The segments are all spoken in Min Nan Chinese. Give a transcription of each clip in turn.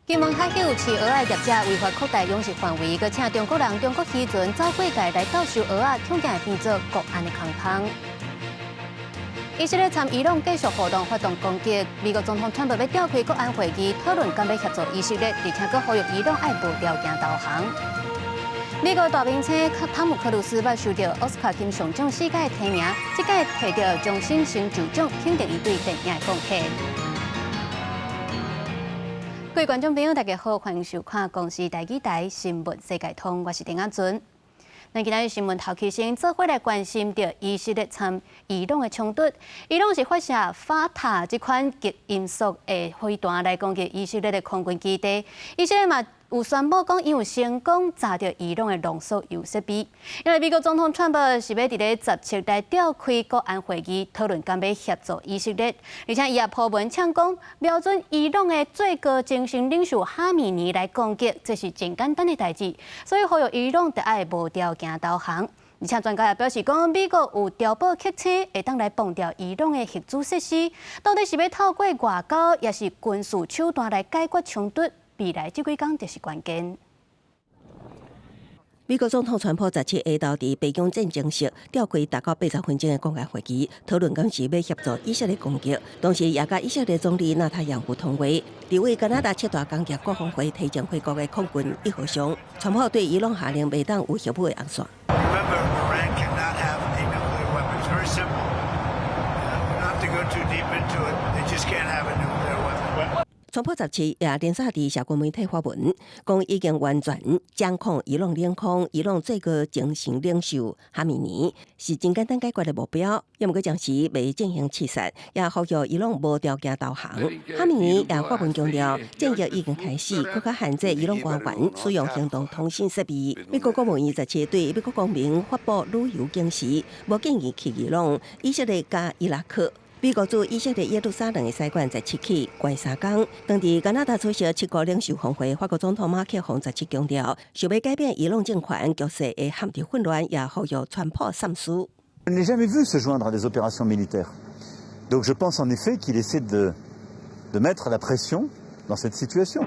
金門海有飼蚵仔業者違法擴大養殖範圍，閣請中國人、中國漁船走過界來鬥收蚵仔，恐驚會變做國安的空窗。以色列參伊朗繼續互動發動攻擊，美國總統川普欲召開國安會議討論敢欲協助以色列，而且閣呼籲伊朗愛無條件投降。美國大明星湯姆克魯斯捌收著奧斯卡金像獎四屆提名，這屆摕著終身成就獎，肯定伊對電影的貢獻。各位觀眾朋友，大家好，歡迎收看公視台語台新聞世界通，我是丁阿尊。咱今仔日新聞頭起先，做伙來關心著以色列參伊朗的衝突。伊朗是發射法塔這款極音速的飛彈來攻擊以色列的空軍基地。以色列嘛有宣布講，伊有成功炸著伊朗的濃縮鈾設備。因為美國總統川普是欲佇咧17來召開國安會議，討論敢欲協助以色列。而且伊也鋪文嗆講，瞄準伊朗的最高精神領袖哈米尼來攻擊，這是真簡單的代誌。所以呼籲伊朗著愛無條件投降。而且專家也表示講，美國有碉堡客車會當來崩掉伊朗的核子設施，到底是欲透過外交，抑是軍事手段來解決衝突？未來這幾工就是關鍵。美國總統川普17下晝佇白宮戰情室召開達到80分鐘的國安會議，討論敢是欲協助以色列攻擊。同時，也佮以色列總理納塔揚夫通話。佇位加拿大七大工業國峰會提前回國的空軍一號上，川普對伊朗下令袂當有核武的紅線。 Remember, Iran cannot have a nuclear weapon. It's very simple. We don't have to go too deep into it. They just can't have a nuclear weapon. 川普17也連續佇社群媒體發文，講已經完全掌控伊朗領空，伊朗最高精神領袖哈米尼是真簡單解決的目標，也毋過暫時未進行刺殺，也呼籲伊朗無條件投降。哈米尼也發文強調，戰役已經開始，閣較限制伊朗官員使用行動通信設備。美國國務院17對美國公民發布旅遊警示，無建議去伊朗、以色列佮伊拉克。美國駐以色列耶路撒冷的使館17起關3工。當地加拿大出席七國領袖峰會，法國總統馬克宏17強調，想欲改變伊朗政權局勢會陷入混亂，也呼籲川普三思。 Je ne l'ai jamais vu se joindre à des opérations militaires. Donc je pense en effet qu'il essaie de mettre la pression dans cette situation.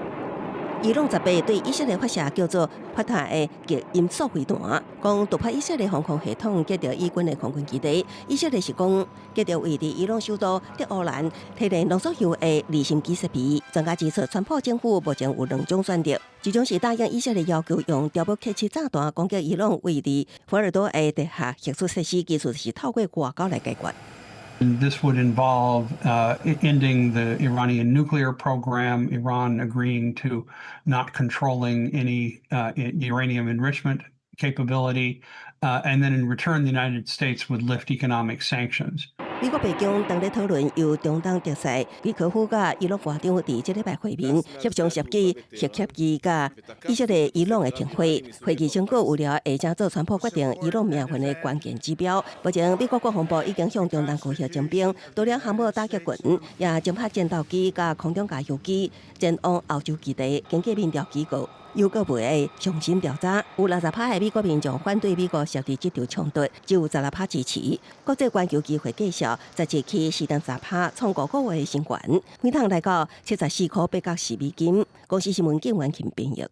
伊朗18對以色列發射叫做法塔的極音速飛彈，講突破以色列防空系統，擊著以軍的空軍基地。以色列是講擊著位佇伊朗首都德黑蘭提煉濃縮鈾的離心機設備。專家指出，川普政府目前有兩種選擇，一種是答應以色列要求，用碉堡客車炸彈攻擊伊朗位佇福爾多的地下核子設施，其次是透過外交來解決。 This would involve ending the Iranian nuclear program, Iran agreeing to not controlling any uranium enrichment capability, and then in return, the United States would lift economic sanctions. 美國白宮當咧討論由中東特使基科夫佮伊朗外長佇這禮拜會面，協商涉及核協議佮以色列、伊朗的停火。會議成果有料會成做川普決定伊朗命運的關鍵指標。目前美國國防部已經向中東高級徵兵，除了航母打擊群，也徵派戰鬥機佮空中加油機前往歐洲基地。根據民調機構優告的上新調查，有60趴的美國民眾反對美國涉佇這場衝突，只有16趴支持。國際環球機會介紹，17起4.3趴，創5個月的新高，每桶來到74塊8角4美金。公視新聞警員琴編譯。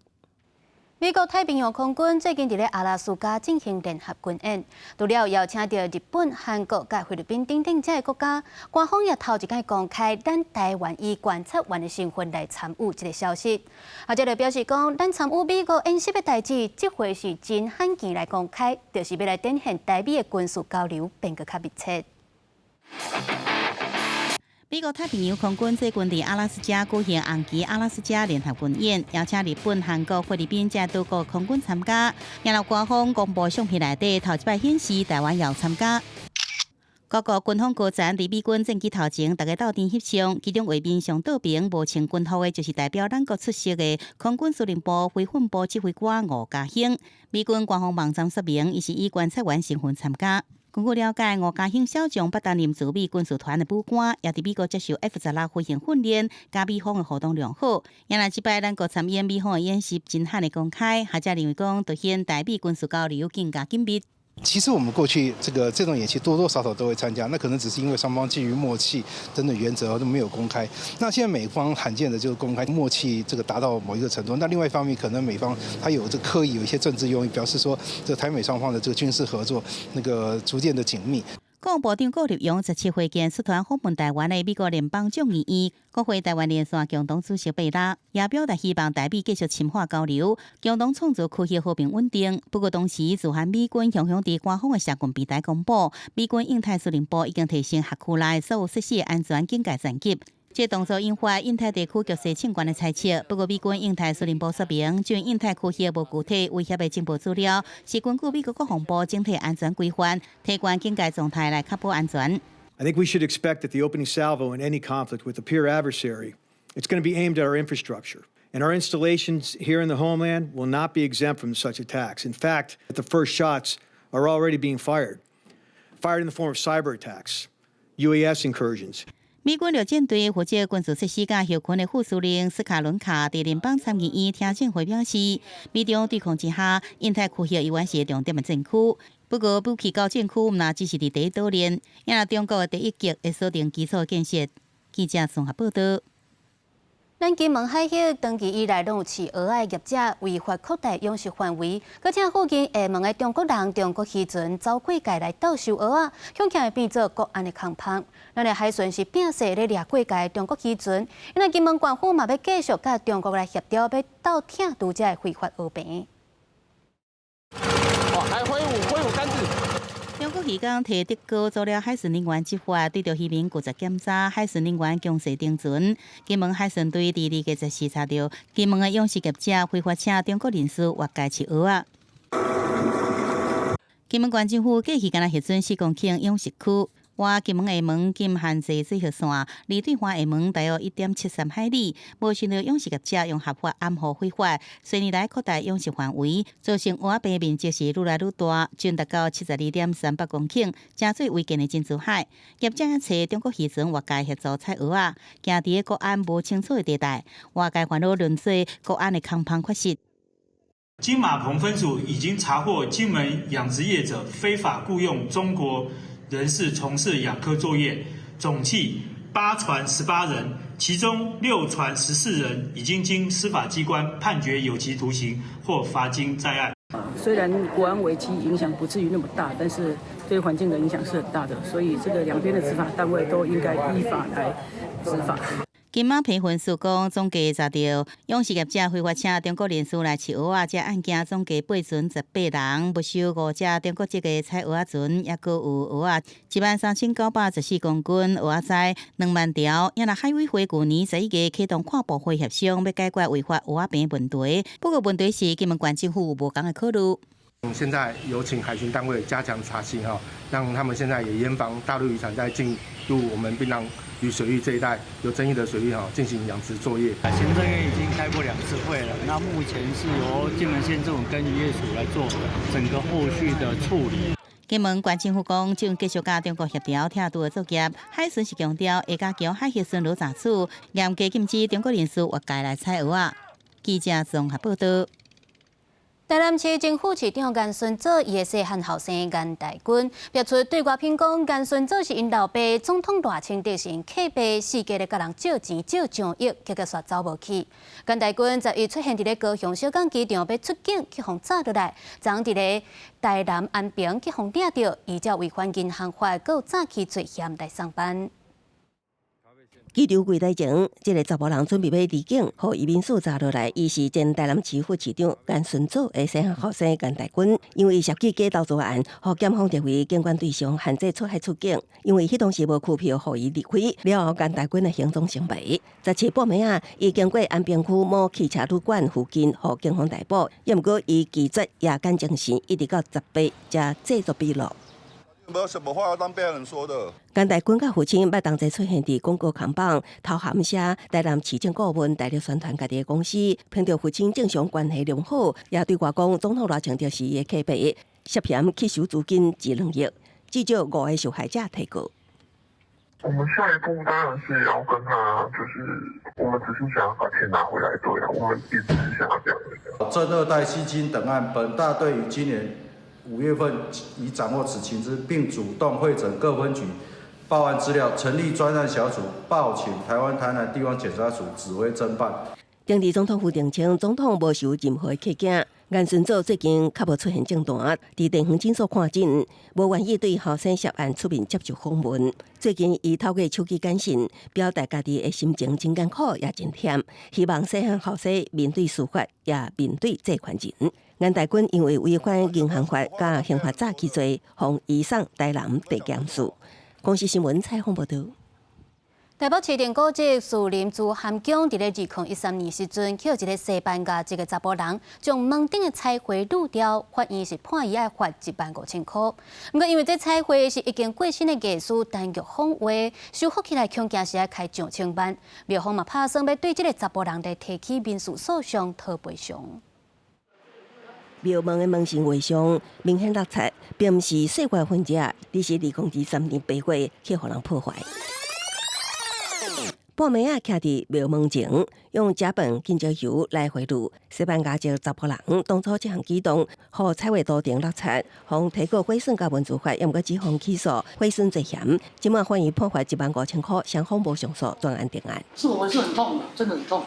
美國太平洋空軍最近佇咧阿拉斯加進行聯合軍演，除了邀請著日本、韓國佮菲律賓等等這个國家，官方也頭一擺公開咱台灣以觀察員的身份來參與這个消息。啊，這就表示講，咱參與美國演習的代誌，這回是真罕見來公開，就是欲來展現台美的軍事交流變閣較密切。美國太平洋空軍最近佇阿拉斯加舉行紅旗阿拉斯加聯合軍演，邀請日本、韓國、菲律賓這多國空軍參加。然後官方公布相片內底，頭一擺顯示台灣也有參加。各國軍方高層佇美軍戰機頭前，大家鬥陣翕相，其中畫面上倒爿無穿軍服的，就是代表咱國出席的空軍司令部飛訓部指揮官吳家興。美軍官方網站說明，伊是以觀察員身份參加。根據了解，吳家興少將捌擔任駐美軍事團的武官，也佇美國接受 F-16飛行訓練，佮美方的互動良好。原來這擺咱國參演美方的演習，真罕的公開，學者認為講，凸顯台美軍事交流更加緊密。其實我們過去這種演習多多少少都會參加，那可能只是因為雙方基於默契等等原則都沒有公開。那現在美方罕見的就是公開默契，這個達到某一個程度。那另外一方面，可能美方他有這刻意有一些政治用意，表示說這台美雙方的這個軍事合作那個逐漸的緊密。國防部長顧立雄17會見率團訪問臺灣的美國聯邦眾議院國會臺灣連線共同主席貝拉，也表達希望台美繼續深化交流，共同創造區域和平穩定。不過同時，駐韓美軍雄雄佇官方的社群平台公布，美軍印太司令部已經提升轄區內所有設施安全警戒層級。這動作引發印太地區局勢升懸的猜測。不過，美軍印太司令部說明，就印太區域無具體威脅的情報資料，是根據美國國防部整體安全規範，提懸警戒狀態來確保安全。 I think we should expect that the opening salvo in any conflict with a peer adversary, it's going to be aimed at our infrastructure. And our installations here in the homeland will not be exempt from such attacks. In fact, the first shots are already being fired, fired in the form of cyber attacks, UAS incursions. 美軍陸戰隊負責軍事設施佮後勤的副司令斯卡倫卡佇聯邦參議院聽證會表示，美中對抗之下，印太區域依然是重點的戰區。不過，武器到戰區毋但只是佇第一島鏈，也是中國的第一擊會鎖定基礎建設。記者綜合報道。咱金門海域長期以來攏有飼蚵仔業者違法擴大養殖範圍，閣請附近廈門的中國人、中國漁船走過界來鬥收蚵仔，恐驚會變做國安的空縫。咱的海巡是摒勢咧掠過界中國漁船，因為金門縣府嘛欲繼續佮中國來協調，欲鬥拆除這个非法蚵棚。哦，來揮舞揮舞桿子。中國漁工提竹篙阻撓海巡人員執法，對著漁民拒絕檢查，海巡人員強勢登船。金門海巡隊佇2月14查著金門的養殖業者非法請中國人士越界飼蚵仔。金門縣政府過去敢若核准4公頃養殖區，倚金門廈門禁限制水域線，離對岸廈門大約1.73海里，無想到養殖業者用合法掩護非法，數年來擴大養殖範圍，造成蚵仔棚面積是愈來愈大，將達到72.38公頃，成做違建的珍珠海。業者揣中國漁船越界協助採蚵仔，行佇個國安無清楚的地帶，外界煩惱淪做國安的空縫缺失。金馬棚分署已經查獲金門養殖業者非法僱用中國人士從事養蚵作業，總計8船18人，其中6船14人已經經司法機關判決有期徒刑或罰金在案。雖然國安危機影響不至於那麼大，但是對環境的影響是很大的，所以這個兩邊的執法單位都應該依法來執法。金馬棚分署講，總計查著養殖業者非法請中國人士來飼蚵仔，這案件總計8船18人，沒收5隻中國籍的採蚵仔船，抑閣有蚵仔13,914公斤，蚵仔鰓2萬條。也若海委會舊年11月啟動跨部會協商，欲解決違法蚵仔棚問題。不過問題是金門縣政府有無仝的考慮。現在有請海巡單位加強查緝哈，讓他們現在也嚴防大陸漁船在進入我們檳榔嶼水域這一帶有爭議的水域哈，進行養殖作業。行政院已經開過2次會了，那目前是由金門縣政府跟漁業署來做整個後續的處理。金門縣政府講，正繼續佮中國協調拆除的作業。海巡是強調會加強海域巡邏查處，嚴格禁止中國人士越界來採蚵仔。記者綜合報道。台南市前副市長顏順祖伊的細漢後生顏大軍，爆出對外評講顏順祖是𪜶老爸總統賴清德是𪜶客爸，四界咧共人借錢借上億，結果煞走無去。顏大軍11出現佇咧高雄小港機場，欲出境去予抓落來，昨佇咧台南安平去予掠著，依照違反銀行法，閣有詐欺罪嫌來送辦。機場櫃台前，這个查埔人準備欲離境，予移民署查落來。伊是前台南市副市長顏順祖的細漢後生顏大軍，因為涉及假投資案，予檢方列為監管對象，限制出海出境。因為彼當時無拘票，予伊離開了後，顏大軍的行蹤成謎。17半暝仔，伊經過安平區某汽車旅館附近，予警方逮捕。抑毋過伊拒絕押監偵審，一直到18才製作筆錄。沒有什麼話要當被害人說的。顏大軍佮父親捌同齊出現佇廣告看板，頭銜寫台南市政顧問大力宣傳家己的公司，憑著父親政商關係良好，也對外講總統賴清德是伊的客爸，涉嫌吸收資金一兩億，至少五個受害者提告。我們下一步當然是要跟他，就是我們只是想要把錢拿回來，對啊，我們也只是想要這樣。偵二代吸金等案，本大隊於今年5月份已掌握此情資，並主動彙整各分局報案資料，成立專案小組，報請台灣台南地方檢察署指揮偵辦。當地總統府澄清，總統無受任何嚇驚。顏順祖最近較無出現政壇，佇地方診所看診，無願意對後生涉案出面接受訪問。最近伊透過手機簡訊表達家己的心情真艱苦，也真忝，希望細漢後生面對司法，也面對這權人。顏大軍因為違反銀行法佮刑法詐欺罪，予移送台南地檢署。公視新聞採訪報導。台北市定古蹟士林慈涵宮，佇咧2013年時陣，去予一個西班牙籍的查埔人，將門頂的彩繪擄掉，法院是判伊愛罰15,000箍。毋過因為這彩繪是已經過身的藝師陳玉鳳畫，修復起來恐驚是愛開上千萬。廟方嘛拍算欲對這个查埔人來提起民事訴訟討賠償。廟門的門神畫像明顯落漆，並毋是歲月痕跡，而是2023年8月去予人破壞。半暝仔徛佇廟門前，用食飯浸石油來賄賂西班牙籍查埔人，當初這項舉動，予彩畫塗層落漆，予提告毀損佮文資法，猶毋過只予起訴毀損罪嫌。這馬法院判罰15,000箍，雙方無上訴，全案定案。是我們是很痛的，真的很痛。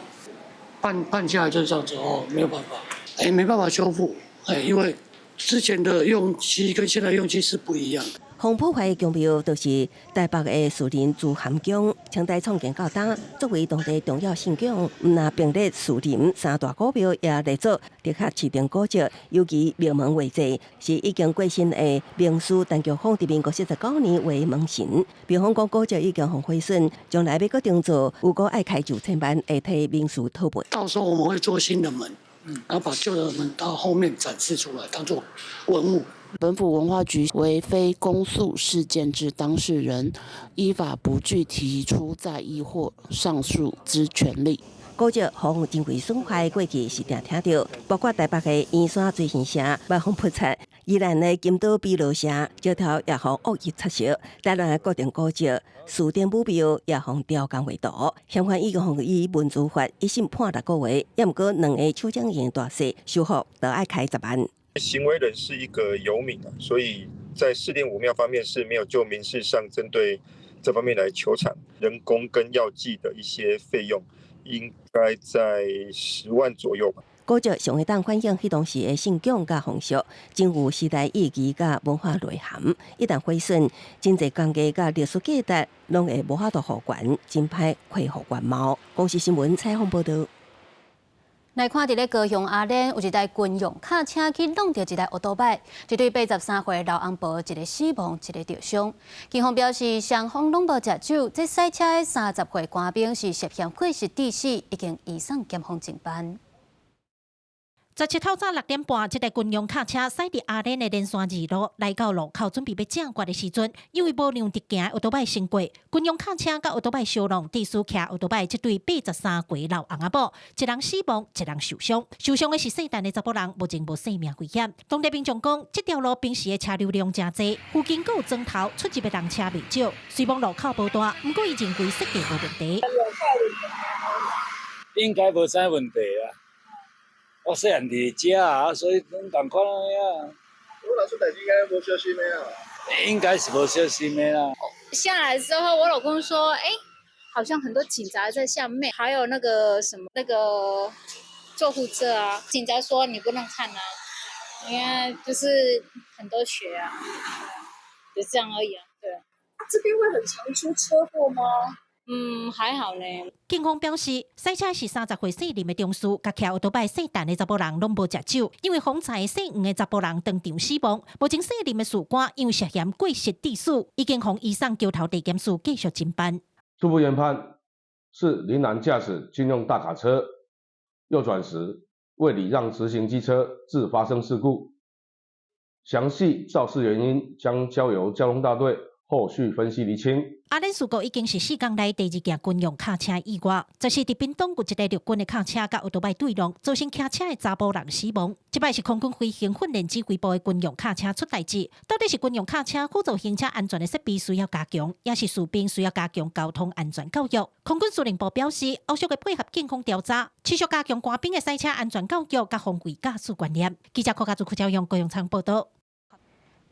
判下來就是這樣子哦，沒有辦法，哎，沒辦法修復，哎，因為之前的用漆跟現在用漆是不一樣的。予破壞的宮廟就是台北的士林慈涵宮，清代創建到今，作為當地重要信仰，毋但並列士林三大古廟，也列做竹筏市定古蹟。尤其廟門畫作是已經過身的名師陳菊芳佇民國49年畫門神。廟方講古蹟已經予毀損，將來欲閣重做，有閣愛開上千萬，會提民事討賠。到時候我們會做新的門，然後把舊的門到後面展示出來，當做文物。本府文化局為非公訴事件之當事人，依法不具提出再議或上訴之權利。古蹟予人為損壞，過去是定聽著，包括台北的圓山水神社、嘛予潑漆，宜蘭的金島比羅社，石頭也予惡意擦燒，台南的國定古蹟士典武廟也予雕工畫圖，嫌犯已經予以文資法一審判6個月，猶毋過兩个手掌型大細，修復著愛開10萬。行為人是一個遊民啊，所以在士林武廟方面是沒有就民事上針對這方面來求償，人工跟藥劑的一些費用應該在10萬左右吧。古蹟上會當反映彼當時的信仰佮風俗，真有時代意義佮文化內涵。一旦毀損，真濟工藝佮歷史價值攏會無法度復原，真歹恢復原貌。公視新聞採訪報導。來看，佇咧高雄阿蓮有一台軍用卡車去挵著一台歐多擺，一對83歲老翁婆一个死亡，一个著傷。警方表示，雙方攏無食酒，這駛車的30歲官兵是涉嫌過失致死，已經移送檢方偵辦。17透早6點半，這台軍用卡車駛佇阿蓮的連山二路，來到路口準備欲正彎的時陣，因為無讓直行的歐多擺先過，軍用卡車佮歐多擺相挵，致使騎歐多擺這對83歲老翁仔某，一人死亡，一人受傷。受傷的是姓陳的查埔人，目前無性命危險。當地民眾講，這條路平時的車流量誠濟，附近閣有莊頭出入的人車袂少。雖罔路口無大，毋過伊認為設計無問題。應該無啥問題啊。我細漢佇遮啊，所以攏仝款啊。我老師代誌應該無小心的啊。應該是無小心的啦。下來之後，我老公說：“欸，好像很多警察在下面，還有那個什麼那個救護車啊。”警察說：“你不能看啊，因為就是很多血啊，就這樣而已啊。”對。這邊會很常出車禍嗎？嗯，還好呢。警方表示，駛車是30歲姓林的中士，佮騎歐多擺姓陳的查埔人攏無食酒，因為方才姓黃的查埔人當場死亡。目前姓林的士官因為涉嫌過失致死，已經予移送橋頭地檢署繼續偵辦。初步研判是林男駕駛軍用大卡車右轉時未禮讓直行機車，致發生事故。詳細肇事原因將交由交通大隊後續分析釐清。阿蓮事故已經是4工內第二件軍用卡車意外。這是佇屏東有一台陸軍的卡車佮歐多擺對挵，造成騎車的查埔人死亡。這擺是空軍飛行訓練指揮部的軍用卡車出代誌，到底是軍用卡車輔助行車安全的設備需要加強，抑是士兵需要加強交通安全教育？空軍司令部表示，後續會配合警方調查，持續加強官兵的賽車安全教育佮防衛駕駛觀念。記者柯家祖、柯昭勇、高永昌報道。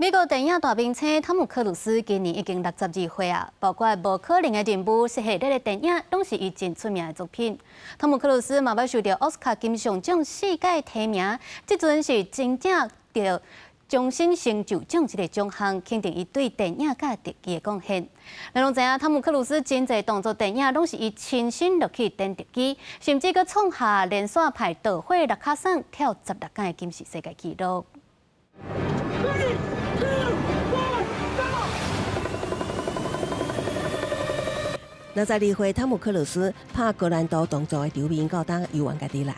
美國電影大明星湯姆克魯斯今年已經62歲啊，包括無可能的任務系列的電影，攏是伊真出名的作品。湯姆克魯斯嘛捌受著奧斯卡金像獎四屆提名，這陣是真正得終身成就獎這個獎項，肯定伊對電影佮特技的貢獻。咱攏知影，湯姆克魯斯真濟動作電影攏是伊親身落去演特技，甚至閣創下連續排導火六跤捙跳16工的金氏世界紀錄。 62歲湯姆克魯斯拍高難度動作的場面，到當猶原家己來，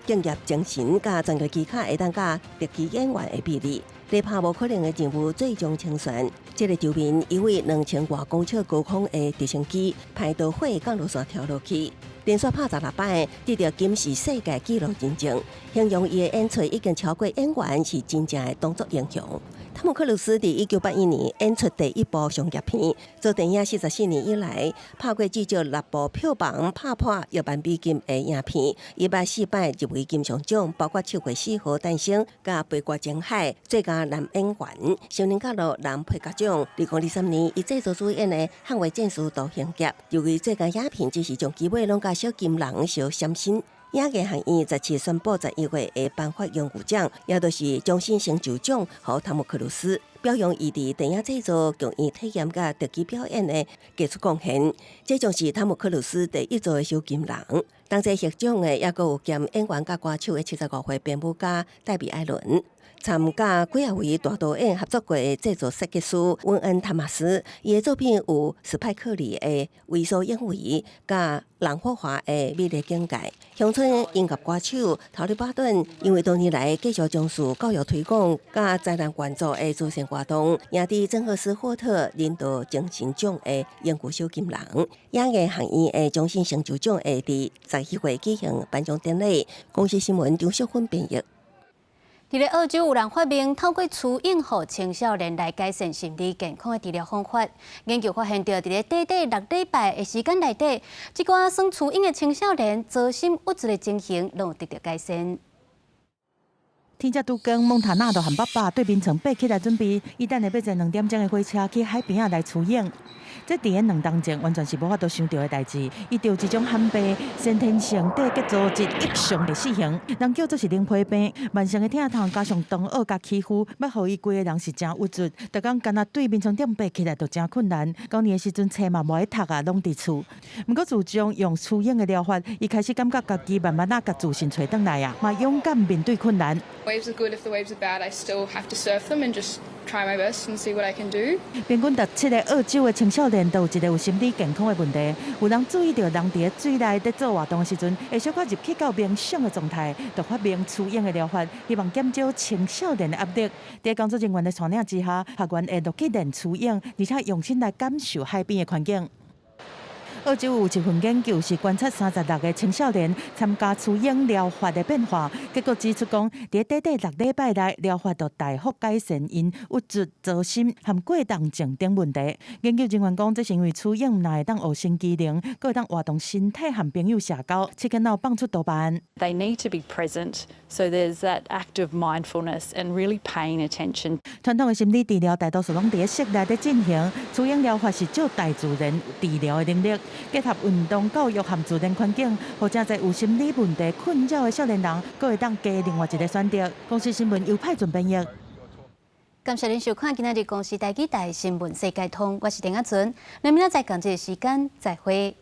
敬業精神佮專業技巧會當佮特技演員的比例，咧拍無可能的任務最終清算。這個場面，伊為2000外公尺高空的直升機排導火降落傘跳落去，連續拍16擺，得著金氏世界紀錄認證，形容伊的演出已經超過演員，是真正的動作英雄。湯姆克魯斯佇1981年演出第一部商業片，做電影44年以來，拍過至少六部票房拍破億萬美金的影片，伊捌四擺入圍金像獎，包括《七月四號誕生》佮《背歌情海》最佳男演員、成人角落男配角獎。2023年，伊製作主演的《捍衛戰士獨行俠》入圍最佳影片，只是將機尾攏佮小金人相閃身。演藝學院17宣布11月會頒發榮譽獎，也就是終身成就獎，予湯姆克魯斯表揚伊佇電影製作、劇院體驗佮特技表演的傑出貢獻。這將是湯姆克魯斯第一座的小金人。同齊獲獎的，猶閣有兼演員佮歌手的75歲編舞家戴比艾倫。參佮幾仔位大導演合作過的製作設計師溫恩·湯馬斯，伊的作品有史派克里的《為所欲為》佮藍火華的《美麗境界》。鄉村音樂歌手陶麗巴頓，因為多年來繼續從事教育推廣佮災難援助的慈善活動，贏得真荷斯霍特人道精神獎的榮譽小金人。演藝學院的終身成就獎會佇11月舉行頒獎典禮。公視新聞張淑芬編譯。佇咧澳洲有人發明透過雌蠅予青少年來改善心理健康的治療方法。研究發現，著佇咧短短6禮拜的時間內底，這寡耍雌蠅的青少年躁心鬱卒的情形攏有得著改善。天才拄光，蒙塔納就和爸爸對眠床爬起來準備，伊等下欲坐2點鐘的火車去海邊仔來雌蠅。這佇咧2冬前完全是無法度想著的代誌。伊著這種罕病，先天性底結組織異常的死型，人叫做是龍皮病，慢性的疼痛加上腸惡佮起膚，欲予伊規个人是誠鬱卒。逐工干焦對眠床頂爬起來就誠困難。9年的時陣冊嘛無愛讀啊，攏佇厝。毋過自從用雌蠅的療法，伊開始感覺家己慢慢仔共自信揣轉來啊，嘛勇敢面對困難。 Waves are good. If the waves are bad, I still have to surf them and just try my best and see what I can do. 平均17個澳洲的青少年都有一個有心理健康的問題。有人注意著人佇咧水內佇做活動的時陣，會小可入去到冥想的狀態，就發明雌蠅的療法，希望減少青少年的壓力。佇工作人員的帶領之下，學員會落去練雌蠅，而且用心來感受海邊的環境。澳洲有一份研究是觀察36個青少年參加雌蠅療法的變化，結果指出講，佇短短6禮拜內，療法就大幅改善𪜶鬱卒、躁心和過動症等問題。研究人員講，這是因為雌蠅毋但會當學新技能，閣會當活動身體和朋友社交，刺激腦放出多巴胺。 They need to be present, so there's that act of mindfulness and really paying attention. 傳統的心理治療大多數攏佇咧室內佇進行，雌蠅療法是借大自然治療的能力。結合運動、教育和自然環境，予誠濟有心理問題困擾的少年人，閣會當加另外一個選擇。公視新聞由派準編譯。感謝您收看今仔日公視台語台新聞世界通，我是陳亞純，咱明仔載仝這個時間再會。